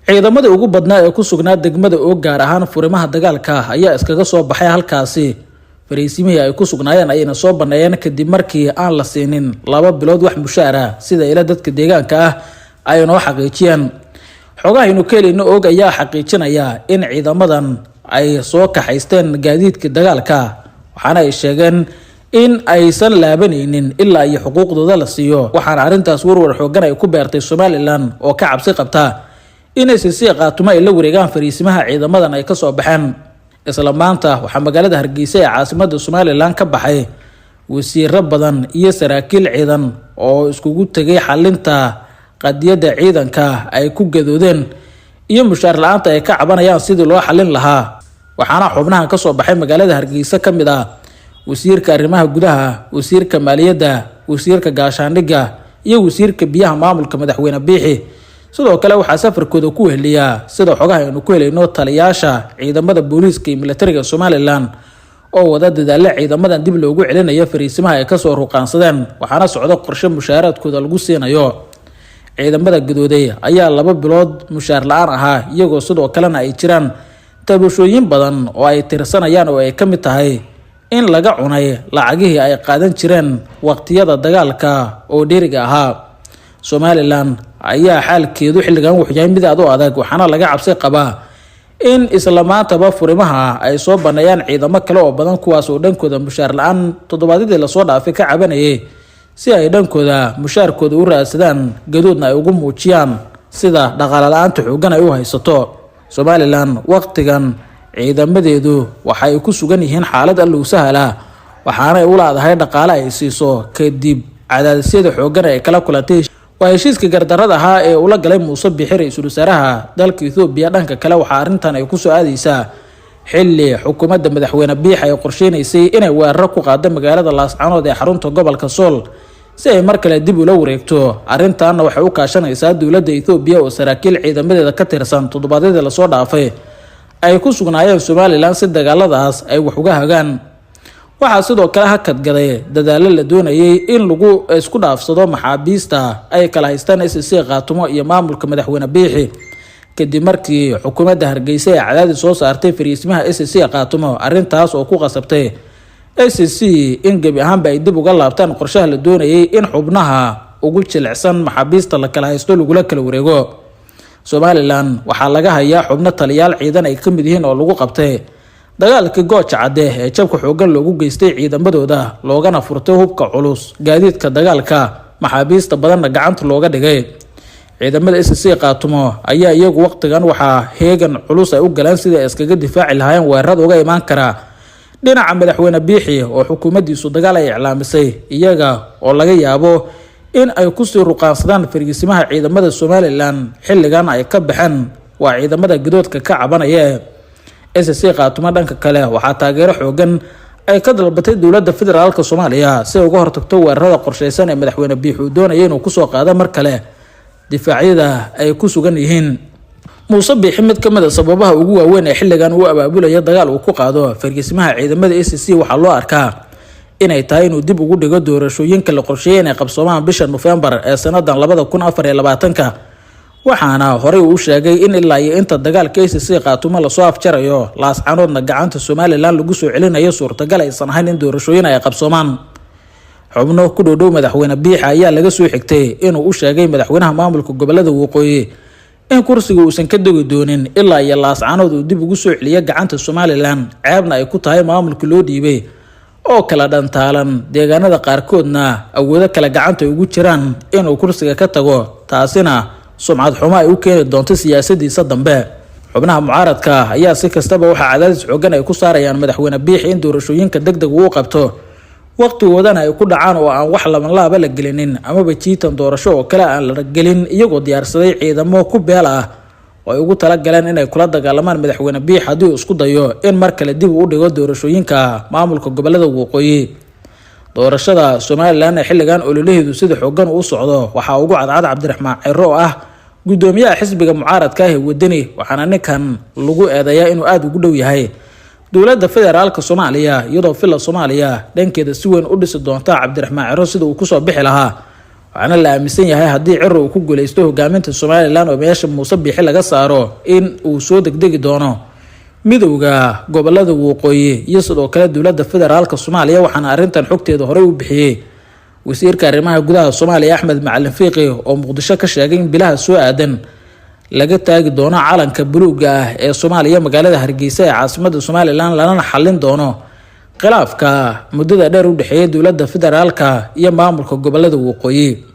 Ciidamadii ugu badnaa ee ku sugnaa degmada Oog, gaar ahaan furimaha dagaalka, ayaa iskaga soo baxay halkaasi. Fariisimihii ay ku sugnaayeen ayayna soo baneeyeen kadib markii aan la siinin 2 bilood wax mushaara, sida ila dadka deegaanka ah ay noo xaqiijiyeen. Xogahaynu ka helayno Oog ayaa xaqiijinaya in ciidamadan ay soo kaxaysteen gaadiidka dagaalka, waxaana ay sheegeen in aysan laabanaynin ilaa iyo xuquuqdooda la siiyo. Waxaana arrintaas warwar xoogan ay ku beertay Somaliland oo ka cabsi qabta in SSC Khaatumo ay la wareegaan fariisimaha ciidamadan ay kasoo baxeen. Isla maanta waxaa magaalada Hargeysa ee caasimada Somaliland ka baxay wasiiro badan iyo saraakiil ciidan oo iskugu tegay xalinta qadiyadda ciidanka ay ku gadoodeen iyo mushaar la-aanta ay ka cabanayaan sidii loo xalin lahaa. Waxaana xubnahan kasoo baxay magaalada Hargeysa ka mid ah wasiirka arrimaha gudaha, wasiirka maaliyadda, wasiirka gaashaandhigga iyo wasiirka biyaha maamulka madaxweyne Biixi. Sidoo kale waxaa safarkooda ku weheliyaa, sida xogaha aynu ku helayno, taliyaasha ciidamada booliiska iyo militariga Somaliland oo wada dadaale ciidamadan dib loogu celinayo fariisimaha ay kasoo ruqaansadeen. Waxaana socda qorshe mushaaraadkooda lagu siinayo. Ciidamada gadooday ayaa 2 bilood mushaar la-aan ahaa, iyagoo sidoo kalena ay jiraan tabashooyin badan oo ay tirsanayaan oo ay ka mid tahay in laga cunay lacagihii ay qaadan jireen waqtiyada dagaalka oo dheeriga ahaa. Somaliland ayaa xaalkeedu xilligan wuxuu yahay mid aad u adag, waxaana laga cabsi qabaa in isla maantaba furimaha ay soo baneeyaan ciidamo kale oo badan, kuwaas oo dhankooda mushaar la-aan toddobaadyadii lasoo dhaafay ka cabanayay, si ay dhankooda mushaarkooda u raadsadaan, gadoodna ay ugu muujiyaan sida dhaqaale la-aanta xoogan ay u haysato Somaliland. Waqtigan ciidamadeedu waxay ku sugan yihiin xaalad allow sahala, waxaanay u laadahay dhaqaale ay siiso kadib cadaadisyada xoogan ay kala kulantay waa heshiiska gardarada ahaa ee ula galay Muuse Bixi, ra-iisul wasaaraha dalka Ethoobiya. Dhanka kale, waxaa arrintan ay kusoo aadeysaa xilli xukuumadda madaxweyne Biix ay qorsheynaysay inay weeraro ku qaado magaalada Laascanood ee xarunta gobolka Sool si ay mar kale dib ula wareegto. Arrintanna waxay u kaashanaysaa dowladda Ethoobiya oo saraakiil ciidamadeeda ka tirsan toddobaadyadii lasoo dhaafay ay ku sugnaayeen Somaliland si dagaaladaas ay wax uga hagaan. Waxaa sidoo kale hakadgaday dadaalo la doonayay in lagu isku dhaafsado maxaabiista ay kala haystaan SSC Khaatumo iyo maamulka madaxweyne Biixi, kadib markii xukuumadda Hargeysa ee cadaadis soo saartay fariisimaha SSC Khaatumo, arrintaas oo ku qasabtay SSC in gebi ahaanba ay dib uga laabtaan qorshaha la doonayay in xubnaha ugu jilicsan maxaabiista la kala haysto lagula kala wareego. Somaliland waxaa laga hayaa xubno taliyaal ciidan ay ka mid yihiin oo lagu qabtay dagaalkii Gooja Cadde ee jabka xoogan loogu geystay ciidamadooda, loogana furtay hubka culus, gaadiidka dagaalka, maxaabiista badanna gacanta looga dhigay. Ciidamada SSC Khaatumo ayaa iyagu waqtigan waxaa heegan culus ay u galeen sidii ay iskaga difaaci lahaayeen weerarada uga imaan karaa dhinaca madaxweyne Biixi oo xukuumaddiisu dagaal ay iclaamisay, iyaga oo laga yaabo in ay kusii ruqaansadaan fariisimaha ciidamada Somaliland xilligan ay ka baxeen, waa ciidamada gadoodka ka cabanaya. SSC Khaatumo dhanka kale waxaa taageero xoogan ay ka dalbatay dowladda federaalka Soomaaliya si ay uga hortagto weerarada qorsheysan ee madaxweyne Biix uu doonaya inuu kusoo qaado mar kale difaacyada ay ku sugan yihiin. Muuse Biixi mid ka mid a sababaha ugu waaweyn ee xilligan uu abaabulaya dagaal uu ku qaado fariisimaha ciidamada SSC waxaa loo arkaa inay tahay inuu dib ugu dhigo doorashooyinka la qorsheeyay inay qabsoomaan bisha Nofembar ee sanadan 2024-ka. Waxaana horey uu sheegay in ilaa iyo inta dagaalka SSC Khaatumo lasoo afjarayo, Laascanoodna gacanta Somaliland lagu soo celinayo, suurtagal aysan ahayn in doorashooyin ay qabsoomaan. Xubno ku dhowdhow madaxweyne Biixa ayaa laga soo xigtay inuu u sheegay madaxweynaha maamulka gobolada waqooyi in kursiga uusan ka degi doonin ilaa iyo Laascanood uu dib ugu soo celiyo gacanta Somaliland, ceebna ay ku tahay maamulka loo dhiibay oo kala dhantaalan, deegaanada qaarkoodna awoodo kale gacanta ay ugu jiraan, inuu kursiga ka tago, taasina sumcad xumo ay u keeni doonto siyaasadiisa dambe. Xubnaha mucaaradka ayaa si kastaba waxaa cadaadis xoogan ay ku saarayaan madaxweyne Biixi in doorashooyinka deg deg uu qabto, waqtigoodana ay ku dhacaan oo aan wax labanlaaba la gelinin amaba jiitan doorasho oo kale aan la gelin, iyagoo diyaarsaday ciidamo ku beel ah oo ay ugu talagaleen inay kula dagaalamaan madaxweyne Biix haddii uu isku dayo in mar kale dib uu dhigo doorashooyinka maamulka gobolada waqooyi. Doorashada Somaliland ee xilligan ololaheedu sida xoogan uu socdo waxaa ugu cadcad Cabdiraxmaan Ciro oo ah guddoomiyaha xisbiga mucaaradka ah ee Wadani, waxaana ninkan lagu eedeeyaa inuu aada ugu dhow yahay dowladda federaalka Soomaaliya, iyadoo Villa Soomaaliya dhankeeda si weyn u dhisi doonta Cabdiraxmaan Ciro sida uu kusoo bixi lahaa. Waxaana la aaminsan yahay haddii Ciro uu ku guuleysto hogaaminta Somalilan oo meesha Muuse Biixi laga saaro, in uu soo degdegi doono midowda gobolada waqooyi iyo sidoo kale dowladda federaalka Soomaaliya. Waxaana arrintan xogteeda horey u bixiyey wasiirka arrimaha gudaha Soomaaliya, Axmed Macalin Fiiqi, oo Muqdisho ka sheegay in bilaha soo aadan laga taagi doono calanka buluuga ah ee Soomaaliya magaalada Hargeysa ee caasimada Somalilan, lanana xalin doono khilaafka muddada dheer u dhexeeya dowladda federaalka iyo maamulka gobolada waqooyi.